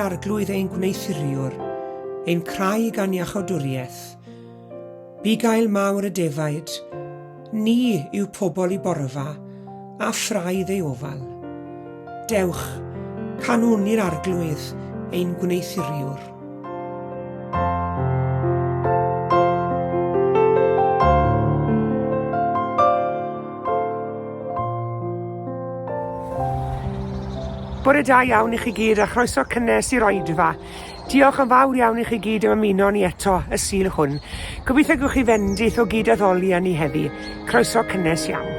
Arglwydd ein gwneuthuriwr, ein craig a'n iachawdwriaeth. Bugail mawr y defaid, ni yw pobl i borfa, a phraidd ei ofal. Dewch, canwn i'r Arglwydd ein gwneuthuriwr. Bore da iawn i chi gyd a chroeso cynnes i'r oedfa. Diolch yn fawr iawn i chi gyd am ymuno ni eto y Sul hwn. Gobeithio gewch chi fendith o gyd-addoli â ni heddi. Croeso cynnes iawn.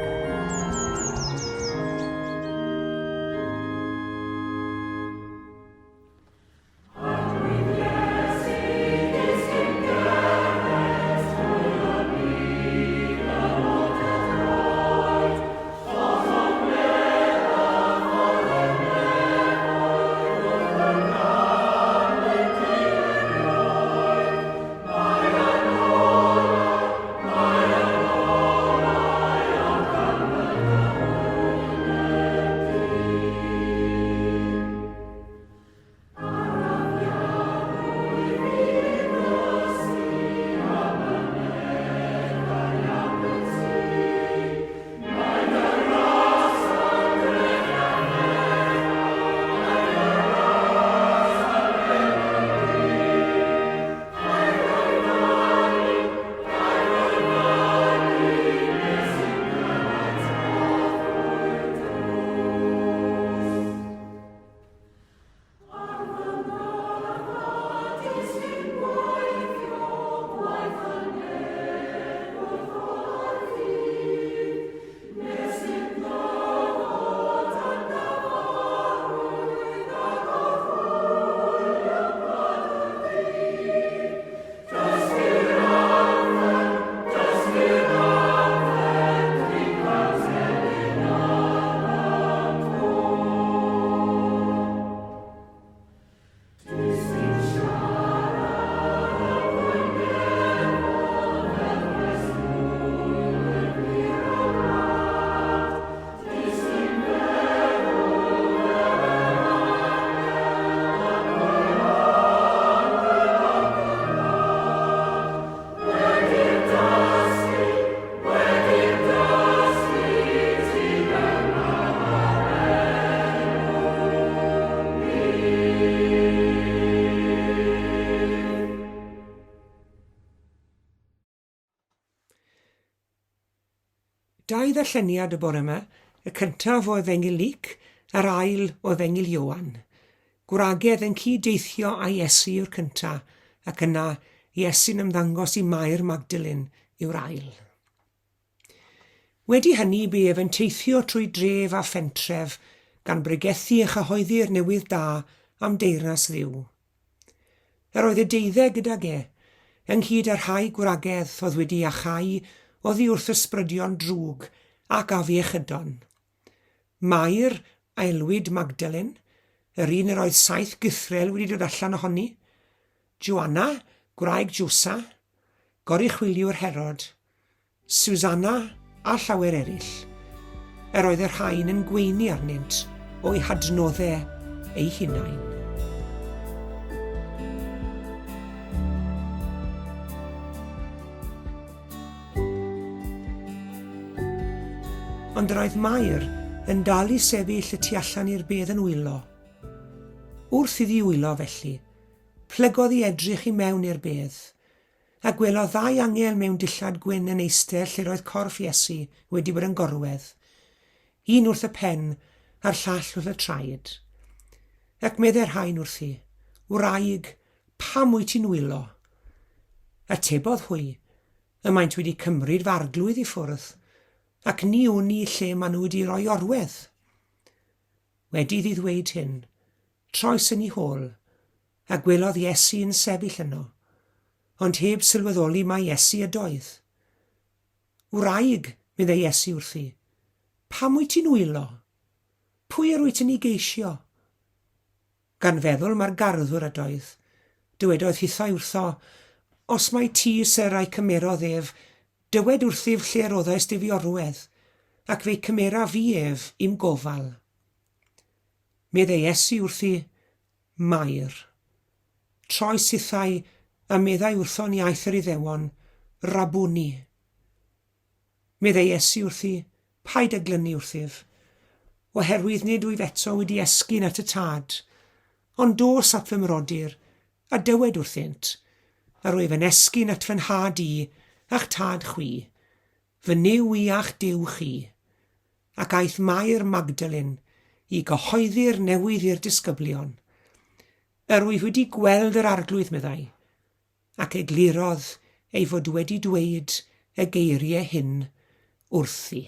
Dau ddarlleniad y bore yma, y cyntaf o Efengyl Luc a'r ail o Efengyl Ioan. Gwragedd yn cyd-deithio â Iesu yw'r cyntaf, ac yna Iesu'n ymddangos i Mair Magdalene yw'r ail. Wedi hynny bu ef yn teithio trwy dref a phentref, gan bregethu a chyhoeddi'r newydd da am deyrnas Dduw. Yr oedd y deuddeg gydag e, ynghyd â rhai gwragedd oedd wedi iachau oddi wrth ysbrydion drwg ac afiechydon. Mair, a elwid Magdalen, yr un yr oedd saith gythrel wedi dod allan ohoni, Joanna, gwraig Josa, goruchwyliwr Herod, Susanna a llawer eraill. Yr oedd y rhain yn gweini arnynt o'u hadnoddau eu hunain. Ond yr oedd Mair yn dal i sefyll y tu allan i'r bedd yn wylo. Wrth iddi wylo felly, plygodd i edrych i mewn i'r bedd, A gwelodd ddau angel mewn dillad gwyn yn eistedd lle roedd corff Iesu wedi bod yn gorwedd, un wrth y pen a'r llall wrth y traed. Ac meddai'r rhain wrthi, Wraig, pam wyt ti'n wylo? Atebodd hwy, Y maent wedi cymryd fy arglwydd i ffwrdd, ac ni wn i lle maen nhw wedi roi orwedd. Wedi iddi ddweud hyn, troes yn ei hôl, A gwelodd Iesu yn sefyll yno, ond heb sylweddoli mai Iesu ydoedd. Wraig, meddai Iesu wrthi, pam wyt ti'n wylo? Pwy yr wyt yn ei geisio? Gan feddwl mai'r garddwr ydoedd, dywedodd hithau wrtho, Os mai ti, syr, a'i cymerodd ef, dywed wrthyf lle yr oddaist ef i orwedd, ac fe'i cymeraf fi ef i'm gofal. Meddai Iesu wrthi, Mair. Troes hithau a meddai wrtho'n iaith yr Iddewon, Rabwni. Meddai Iesu wrthi, Paid â glynu wrthyf, oherwydd nid wyf eto wedi esgyn at y Tad. Ond dos at fy mrodyr, a dywed wrthynt, Yr wyf yn esgyn at fy Nhad i, a'ch Tad chwi, fy Nuw i a'ch Duw chi. Ac aeth Mair Magdalen i gyhoeddi'r newydd i'r disgyblion. Yr wyf wedi gweld yr Arglwydd, meddai, ac eglurodd ei fod wedi dweud y geiriau hyn wrthi.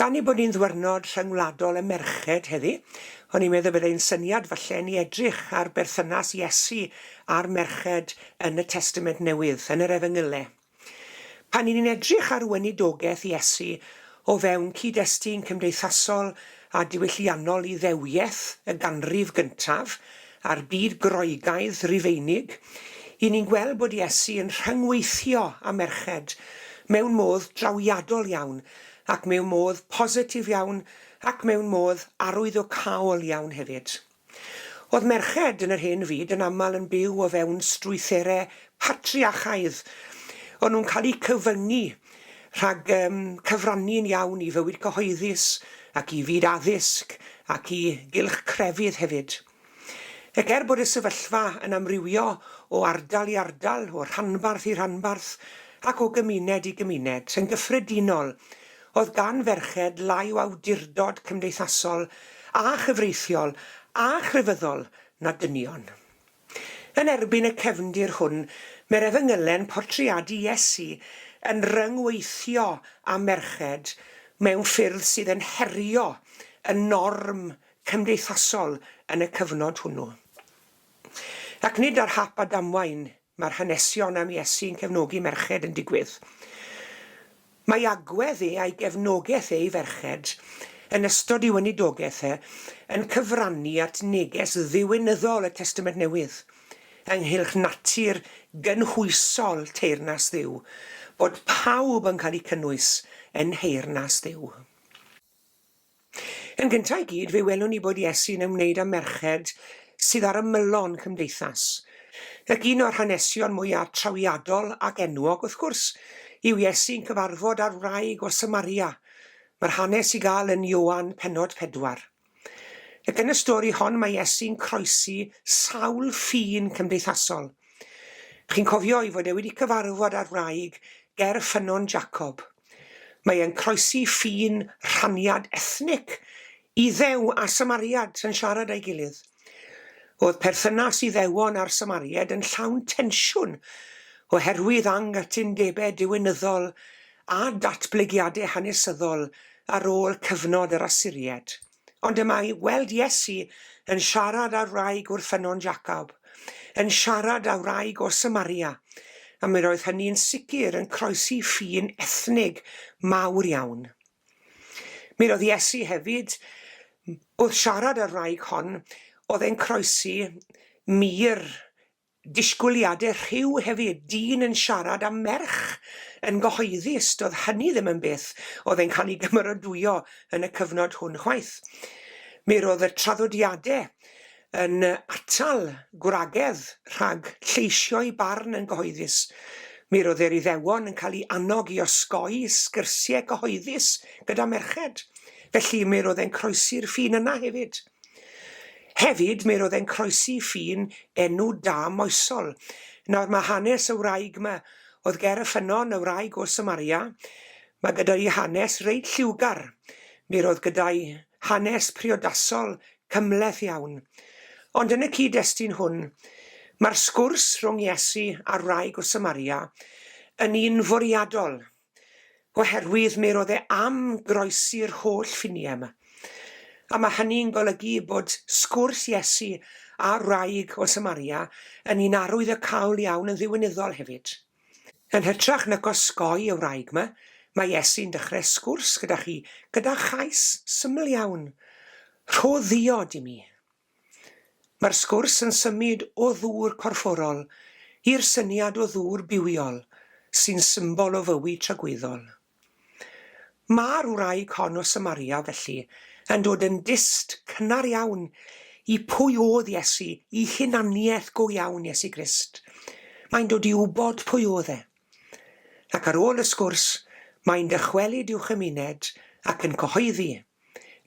Gan ei bod hi'n ddwyrnod rhyngwladol y merched heddi, o'n i'n meddwl byddai'n syniad falle ni edrych ar berthynas Iesu a'r merched yn y Testament Newydd, yn yr Efengylau. Pan 'y ni'n edrych ar weinidogaeth Iesu o fewn cyd-destun cymdeithasol a diwylliannol Iddewiaeth y ganrif gyntaf a'r byd Groegaidd Rufeinig, 'y ni'n gweld bod Iesu yn rhyngweithio â merched mewn modd drawiadol iawn ac mewn modd positif iawn ac mewn modd arwyddocaol iawn hefyd. Oedd merched yn yr hen fyd yn aml yn byw o fewn strwythurau patriarchaidd. O'n nhw'n cael eu cyfyngu rhag um, cyfrannu'n iawn i fywyd cyhoeddus ac i fyd addysg ac i gylch crefydd hefyd. Ac er bod y sefyllfa yn amrywio o ardal i ardal, o rhanbarth i rhanbarth ac o gymuned i gymuned, yn gyffredinol, Oedd gan ferched lai o awdurdod cymdeithasol a chyfreithiol a chrefyddol na dynion. Yn erbyn y cefndir hwn, mae'r Efengyle'n portreadu Iesu yn rhyngweithio â merched mewn ffyrdd sydd yn herio y norm cymdeithasol yn y cyfnod hwnnw. Ac nid ar hap a damwain Mae'r hanesion am Iesu'n cefnogi merched yn digwydd. Mae agwedd e a'i gefnogaeth e i ferched yn ystod ei weinidogaeth e yn cyfrannu at neges ddiwinyddol y Testament Newydd ynghylch natur gynhwysol teyrnas Dduw, bod pawb yn cael eu cynnwys yn nheyrnas Dduw. Yn gyntaf i gyd, fe welwn ni bod Iesu'n ymwneud â merched sydd ar ymylon cymdeithas. Ac un o'r hanesion mwyaf trawiadol ac enwog, wrth gwrs, yw Iesu'n cyfarfod â'r wraig o Samaria. Mae'r hanes i gael yn Ioan pennod 4. Ac yn y stori hon mae Iesu'n croesi sawl ffin cymdeithasol. Chi'n cofio ei fod e wedi cyfarfod â'r wraig ger ffynnon Jacob. Mae e'n croesi ffin rhaniad ethnig, Iddew a Samariad yn siarad â'i gilydd. Oedd perthynas Iddewon a'r Samariaid yn llawn tensiwn oherwydd anghytundebau diwinyddol a datblygiadau hanesyddol ar ôl cyfnod yr Asyriaid. Ond y mae weld Iesu yn siarad â'r wraig wrth ffynnon Jacob, yn siarad â wraig o Samaria, a mi roedd hynny'n sicr yn croesi ffin ethnig mawr iawn. Mi roedd Iesu hefyd, wrth siarad â'r wraig hon, oedd e'n croesi mur disgwyliadau rhyw hefyd, dyn yn siarad â merch yn gyhoeddus, doedd hynny ddim yn beth oedd e'n cael ei gymeradwyo yn y cyfnod hwn chwaith. Mi roedd y traddodiadau yn atal gwragedd rhag lleisio'i barn yn gyhoeddus. Mi roedd yr Iddewon yn cael ei annog i osgoi sgyrsiau cyhoeddus gyda merched. Felly mi roedd e'n croesi'r ffin yna hefyd. Hefyd, mi roedd e'n croesi ffin enw da moesol. Nawr, mae hanes y wraig 'ma, oedd ger y ffynnon, y wraig o Samaria, mae gyda'i hanes reit lliwgar. Mi roedd gyda'i hanes priodasol cymhleth iawn. Ond yn y cyd-destun hwn, mae'r sgwrs rhwng Iesu a'r wraig o Samaria yn un fwriadol. Oherwydd mi roedd e am groesi'r holl ffiniau yma. A mae hynny'n golygu bod sgwrs Iesu a'r wraig o Samaria yn un arwyddocaol iawn yn ddiwinyddol hefyd. Yn hytrach nac osgoi y wraig 'ma, mae Iesu'n dechrau sgwrs gyda chi gyda chais syml iawn, Rho ddiod i mi. Mae'r sgwrs yn symud o ddŵr corfforol i'r syniad o ddŵr bywiol sy'n symbol o fywyd tragwyddol. Mae'r wraig hon o Samaria, felly, yn dod yn dyst cynnar iawn i pwy oedd Iesu, i hunaniaeth go iawn Iesu Grist. Mae'n dod i wybod pwy oedd e. Ac ar ôl y sgwrs, mae'n dychwelyd i'w chymuned ac yn cyhoeddi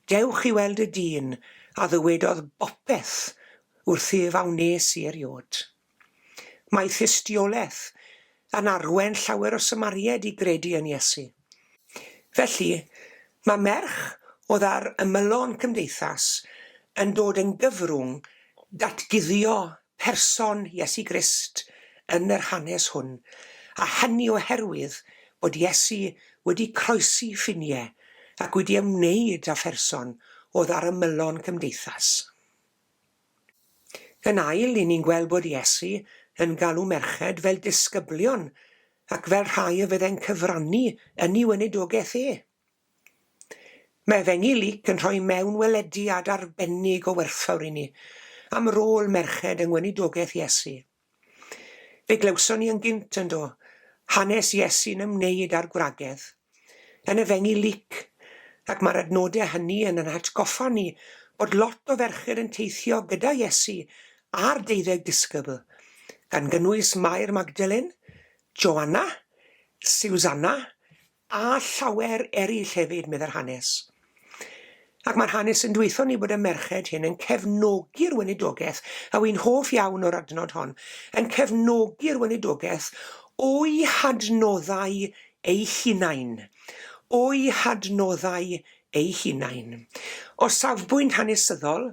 Dewch i weld y dyn a ddywedodd bopeth wrthyf a wnes i erioed. Mae thystiolaeth yn arwain llawer o Samariaid i gredu yn Iesu. Felly, mae merch oedd ar ymylon cymdeithas yn dod yn gyfrwng datguddio person Iesu Grist yn yr hanes hwn, a hynny oherwydd bod Iesu wedi croesi ffiniau ac wedi ymwneud â pherson oedd ar ymylon cymdeithas. Yn ail, 'y ni'n gweld bod Iesu yn galw merched fel disgyblion ac fel rhai a fyddai'n cyfrannu yn ei weinidogaeth e. Mae Efengyl Luc yn rhoi mewnwelediad arbennig o werthfawr i ni am rôl merched yng ngweinidogaeth Iesu. Fe glywson ni yn gynt, yn do, hanes Iesu'n ymwneud â'r gwragedd. Yn Efengyl Luc, ac mae'r adnodau hynny yn ein hatgoffa ni bod lot o ferched yn teithio gyda Iesu a'r deuddeg disgybl, gan gynnwys Mair Magdalen, Joanna, Susanna A llawer eraill hefyd, meddai'r hanes. Ac mae'r hanes yn dweutho ni bod y merched hyn yn cefnogi'r weinidogaeth, a wy'n hoff iawn o'r adnod hon, yn cefnogi'r weinidogaeth o'u hadnoddau eu hunain. O'u hadnoddau eu hunain. O safbwynt hanesyddol,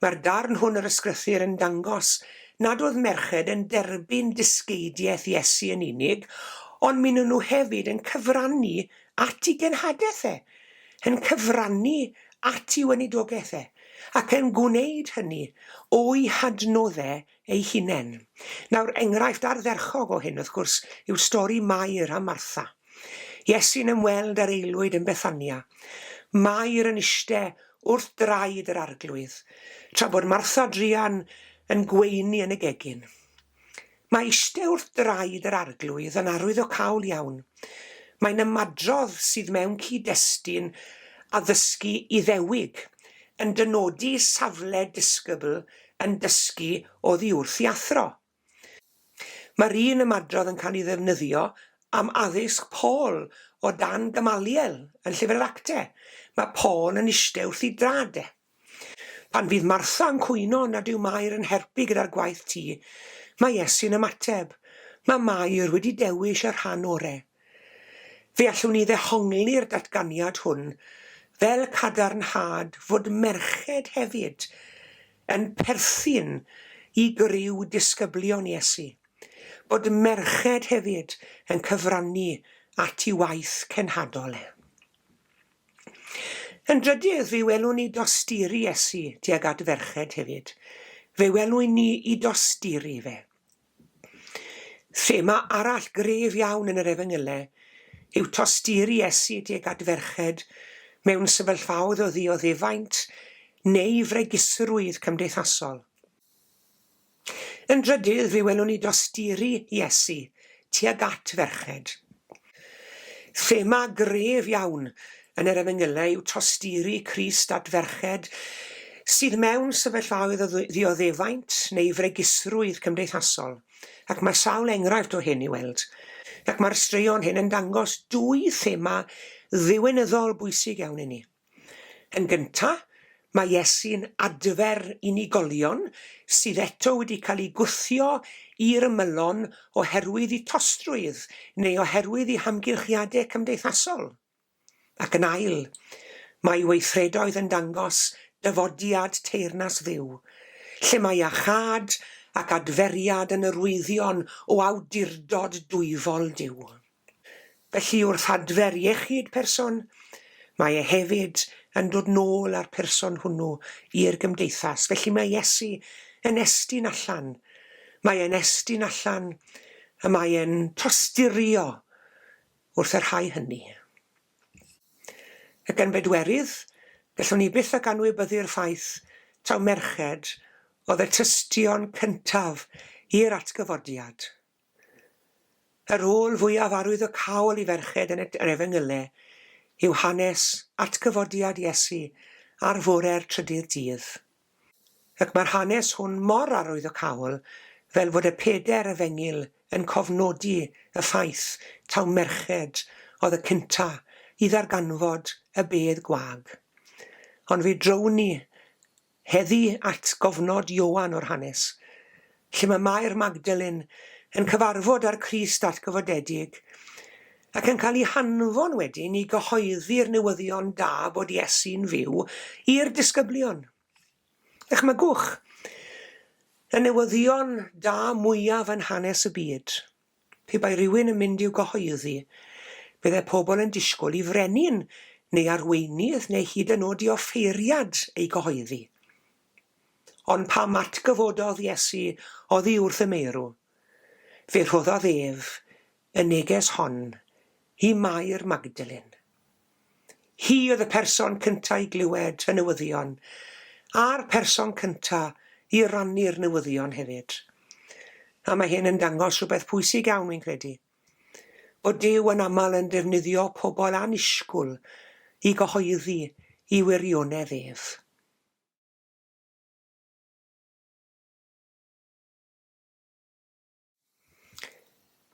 mae'r darn hwn o'r Ysgrythur yn dangos nad oedd merched yn derbyn dysgeidiaeth Iesu yn unig, ond mi nhw hefyd yn cyfrannu at ei genhadaeth e, yn cyfrannu at ei weinidogaeth e, ac yn gwneud hynny o'u hadnoddau eu hunain. Nawr, enghraifft ardderchog o hyn, wrth gwrs, yw stori Mair a Martha. Iesu'n ymweld â'r aelwyd yn Bethania. Mair yn iste wrth draed yr Arglwydd, tra bod Martha druan yn gweini yn y gegin. Mae iste wrth draed yr Arglwydd yn arwyddocaol iawn. Mae'n ymadrodd sydd mewn cyd-destun addysgu Iddewig, yn dynodi safle disgybl yn dysgu oddi wrth ei athro. Mae'r un ymadrodd yn cael ei ddefnyddio am addysg Paul o dan Gamaliel yn Llyfr yr Actau. Mae Paul yn ishte wrth ei drad e. Pan fydd Martha yn cwyno nad yw Mair yn helpu gyda'r gwaith tŷ, mae Iesu'n ymateb, Mae Mair wedi dewis y rhan ore. Fe allwn ni ddehongli'r datganiad hwn fel cadarnhad fod merched hefyd yn perthyn i griw disgyblion Iesu, bod merched hefyd yn cyfrannu at ei waith cenhadol e. Yn drydydd, fe welwn ni dosturi Iesu tuag at ferched hefyd. Fe welwn ni i dosturi fe. Thema arall gref iawn yn yr Efengylau yw tosturi Iesu tuag at ferched mewn sefyllfaoedd o ddioddefaint neu fregusrwydd cymdeithasol. Yn drydydd, fe welwn ni dosturi Iesu tuag at ferched. Thema gref iawn yn yr Efengylau yw tosturi Crist at ferched sydd mewn sefyllfaoedd o ddioddefaint neu fregusrwydd cymdeithasol, ac mae sawl enghraifft o hyn i weld. Ac mae'r straeon hyn yn dangos dwy thema ddiwinyddol bwysig iawn i ni. Yn gyntaf, mae Iesu'n adfer unigolion sydd eto wedi cael eu gwthio i'r ymylon oherwydd eu tostrwydd neu oherwydd eu hamgylchiadau cymdeithasol. Ac yn ail, mae ei weithredoedd yn dangos dyfodiad teyrnas Dduw, lle mae iachâd ac adferiad yn arwyddion o awdurdod dwyfol Duw. Felly wrth adfer iechyd person, mae e hefyd yn dod nôl â'r person hwnnw i'r gymdeithas. Felly mae Iesu yn estyn allan. Mae e'n estyn allan a mae e'n tosturio wrth y rhai hynny. Ac yn bedwerydd, gallwn ni byth ac anwybyddu'r ffaith taw merched oedd y tystion cyntaf i'r atgyfodiad. Y rôl fwyaf arwyddocaol i ferched yn yr Efengylau yw hanes atgyfodiad Iesu ar fore'r trydydd dydd. Ac mae'r hanes hwn mor arwyddocaol fel fod y pedair Efengyl yn cofnodi y ffaith taw merched oedd y cynta i ddarganfod y bedd gwag. Ond fe drown ni Heddi at gofnod Ioan o'r hanes, lle mae Mair Magdalen yn cyfarfod â'r Crist atgyfodedig ac yn cael ei hanfon wedyn i gyhoeddi'r newyddion da bod Iesu'n fyw i'r disgyblion. Dychmygwch, y newyddion da mwyaf yn hanes y byd. Pe bai rhywun yn mynd i'w gyhoeddi, byddai pobl yn disgwyl i frenin neu arweinydd neu hyd yn oed i offeiriad ei gyhoeddi. Ond pam atgyfododd Iesu oddi wrth y meirw? Fe rhoddodd ef y neges hon i Mair Magdalen. Hi oedd y person cyntaf i glywed y newyddion, a'r person cyntaf i rannu'r newyddion hefyd. A mae hyn yn dangos rhywbeth pwysig iawn, wi'n credu. Bod Duw yn aml yn defnyddio pobl annisgwyl i gyhoeddi i wirionedd ef.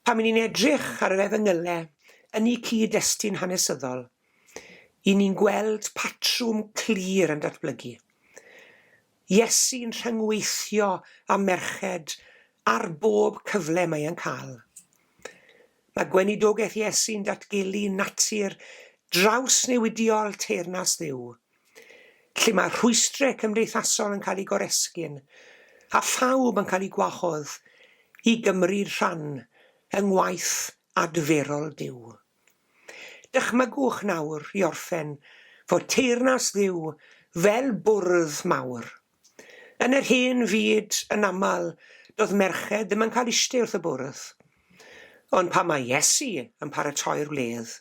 Pan 'y ni'n edrych ar yr Efengylau yn eu cyd-destun hanesyddol, 'y ni'n gweld patrwm clir yn datblygu. Iesu'n rhyngweithio â merched ar bob cyfle mae e'n cael. Mae gweinidogaeth Iesu'n datgelu natur drawsnewidiol teyrnas Dduw. lle mae rhwystrau cymdeithasol yn cael eu goresgyn a phawb yn cael eu gwahodd i gymryd rhan yng ngwaith adferol Duw. Dychmygwch nawr, i orffen, fod teyrnas Dduw fel bwrdd mawr. Yn yr hen fyd, yn aml, doedd merched ddim yn cael ishte wrth y bwrdd. Ond pan mae Iesu yn paratoi'r wledd,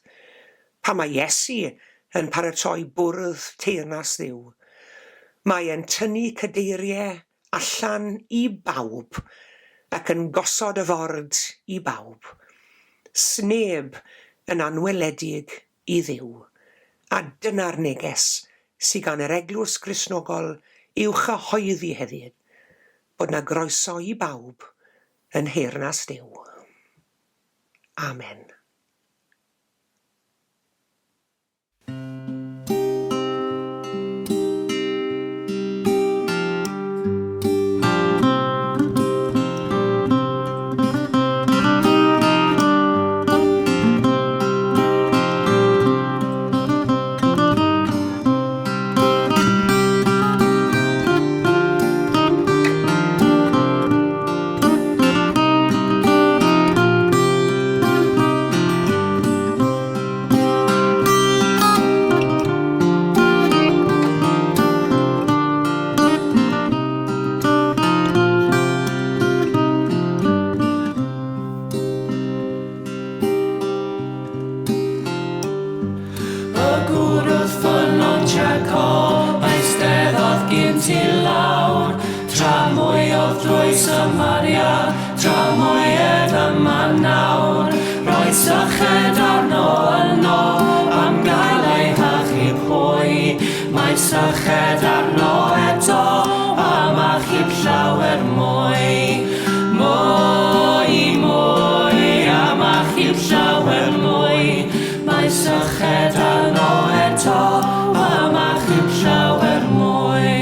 pan mae Iesu yn paratoi bwrdd teyrnas Dduw, mae e'n tynnu cadeiriau allan i bawb ac yn gosod y ford i bawb. Sneb yn anweledig i Dduw, a dyna'r neges sy gan yr Eglwys Gristnogol i'w chyhoeddi heddiw, bod 'na groeso i bawb yn nheyrnas Duw. Amen. gerddodd drwy Samaria, tramwyed yma nawr. Roedd syched arno yno am gael ei hachub hwy. Mae syched arno eto am achub llawer mwy. Mwy, mwy, am achub llawer mwy. Mae syched arno eto am achub llawer mwy.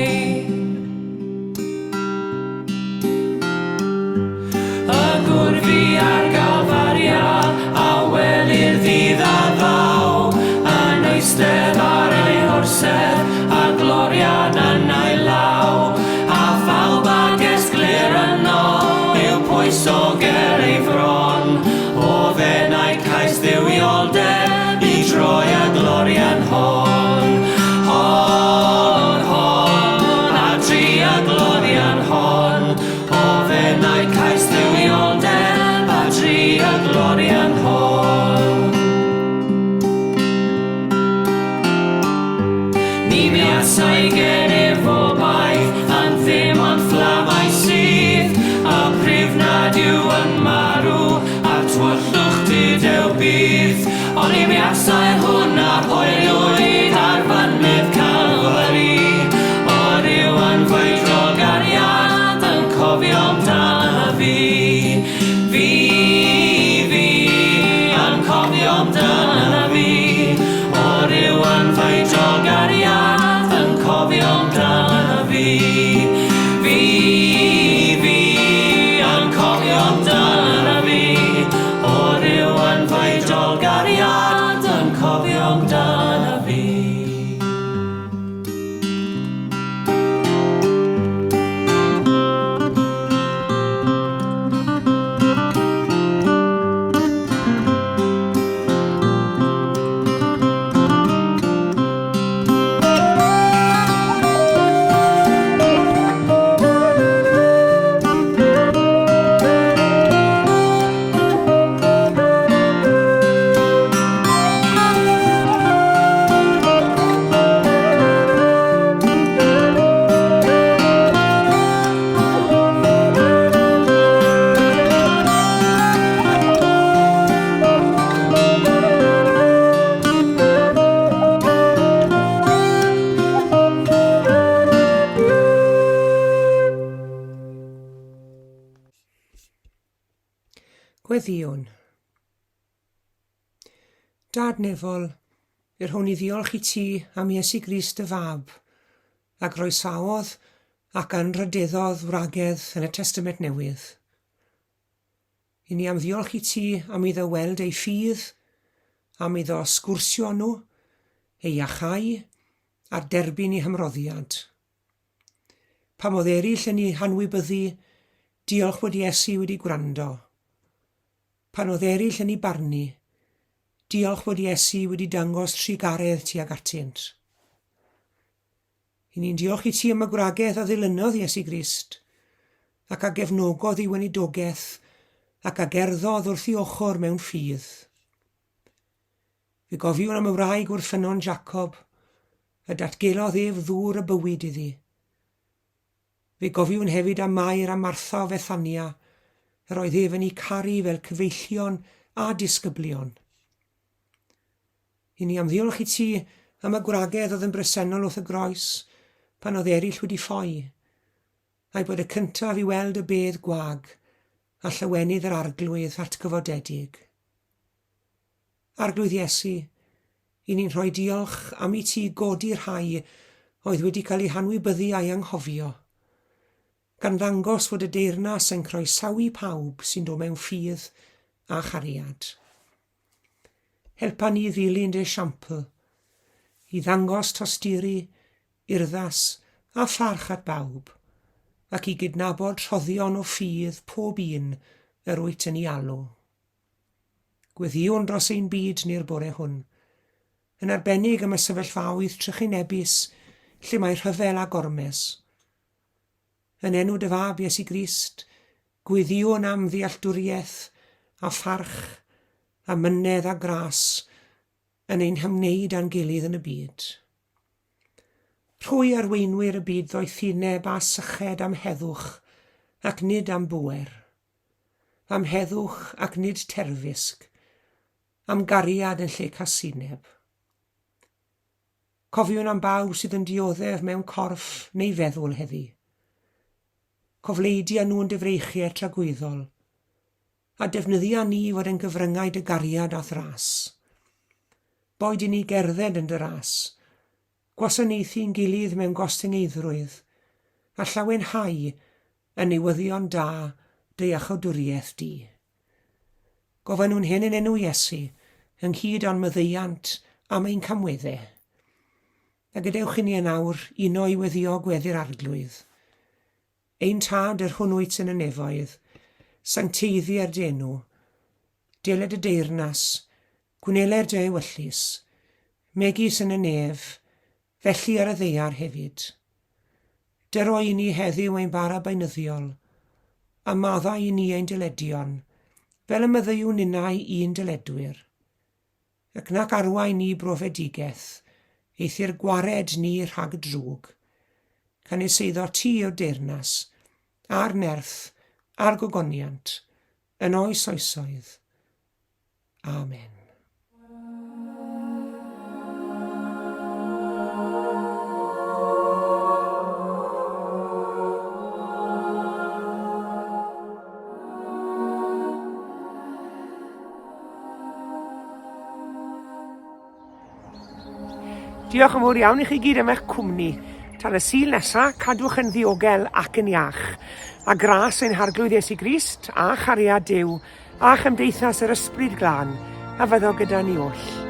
Y gŵr fu ar Galfaria a welir ddydd a ddaw, yn eistedd ar ei orsedd a'r glorian yn ei law, a phawb a gesglir yno yw pwyso ger ei fron, o fenau cais dduwioldeb i droi y glorian hon. Hon, hon, a dri y glorian hon, o fenau cais dduwioldeb a dri y glorian hon. Ni buasai gennyf obaith yn ddim ond fflamau sydd, a pryf nad yw yn marw, a'r tywyllwch dudew byth. Ond ni buasai hwn a hoeliwyd ar fynydd Calfari, o ryw anfeidrol gariad yn cofio amdana fi. Fi, fi, yn cofio amdana fi, o ryw anfeidrol gariad yn cofio amdana fi. Fi, fi, yn cofio amdana fi, o ryw anfeidrol gariad yn cofio amdana fi. Gweddïwn. Dad nefol, i'r hwn i ddiolch i ti am Iesu Grist dy Fab, a groesawodd ac anrhydeddodd wragedd yn y Testament Newydd. I ni am ddiolch i ti am iddo weld ei ffydd, am iddo sgwrsio â nhw, ei iachau, a derbyn ei hymroddiad. Pam oedd eraill yn ei hanwybyddu, diolch bod Iesu wedi gwrando. Pan oedd eraill yn ei barnu, diolch bod Iesu wedi dangos trugaredd tuag atynt. I ni'n diolch i ti am y gwragedd a ddilynodd Iesu Grist, ac a gefnogodd ei weinidogaeth ac a gerddodd wrth ei ochr mewn ffydd. Fe gofiwn am y wraig wrth ffynnon Jacob, y datgelodd ef ddŵr y bywyd iddi. Fe gofiwn hefyd am Mair a Martha o Fethania, yr oedd ef yn eu caru fel cyfeillion a disgyblion. I ni am ddiolch i ti am y gwragedd oedd yn bresennol wrth y groes pan oedd eraill wedi ffoi, a'i bod y cyntaf i weld y bedd gwag a llawenydd yr Arglwydd atgyfodedig. Arglwydd Iesu, i ni'n rhoi diolch am i ti godi rhai oedd wedi cael eu hanwybyddu a'u anghofio, gan ddangos fod y deyrnas yn croesawu pawb sy'n dod mewn ffydd a chariad. Helpa ni ddilyn dy esiampl, i ddangos tosturi, urddas a pharch at bawb, ac i gydnabod rhoddion o ffydd pob un yr wyt yn ei alw. Gweddïwn dros ein byd ni'r bore hwn, yn arbennig am y sefyllfaoedd trychinebus lle mae rhyfel a gormes. Yn enw dy Fab Iesu Grist, gweddïwn am ddealltwriaeth a pharch a mynedd a gras yn ein hymwneud â'n gilydd yn y byd. Rhwy arweinwyr y byd ddoethineb a syched am heddwch, ac nid am bŵer, am heddwch ac nid terfysg, am gariad yn lle casineb. Cofiwn am bawb sydd yn dioddef mewn corff neu feddwl heddi. Cofleidia nhw yn dy freichiau tragwyddol, a defnyddia ni i fod yn gyfryngau dy gariad a'th ras. Boed i ni gerdded yn dy ras, gwasanaethu'n gilydd mewn gostyngeiddrwydd, a llawenhau yn newyddion da dy iachawdwriaeth di. Gofynnwn hyn yn enw Iesu, ynghyd â'n maddeuant am ein camweddau. A gadewch i ni yn awr uno i weddïo gweddi'r Arglwydd. Ein Tad, yr hwn wyt yn y nefoedd, sancteiddier dy enw. Deled dy deyrnas, gwneler dy ewyllys, megis yn y nef, felly ar y ddaear hefyd. Dyro i ni heddiw ein bara beunyddiol, a maddau i ni ein dyledion, fel y maddeuwn ninnau i'n dyledwyr. Ac nac arwain ni brofedigaeth, eithr gwared ni rhag y drwg. Canys eiddo ti yw'r deyrnas, a'r nerth, a'r gogoniant, yn oes oesoedd. Amen. Diolch yn fawr iawn i chi gyd am eich cwmni. Tan y Sul nesa, cadwch yn ddiogel ac yn iach. A gras ein Harglwydd Iesu Grist, a chariad Duw, a chymdeithas yr Ysbryd Glân, a fyddo gyda ni oll.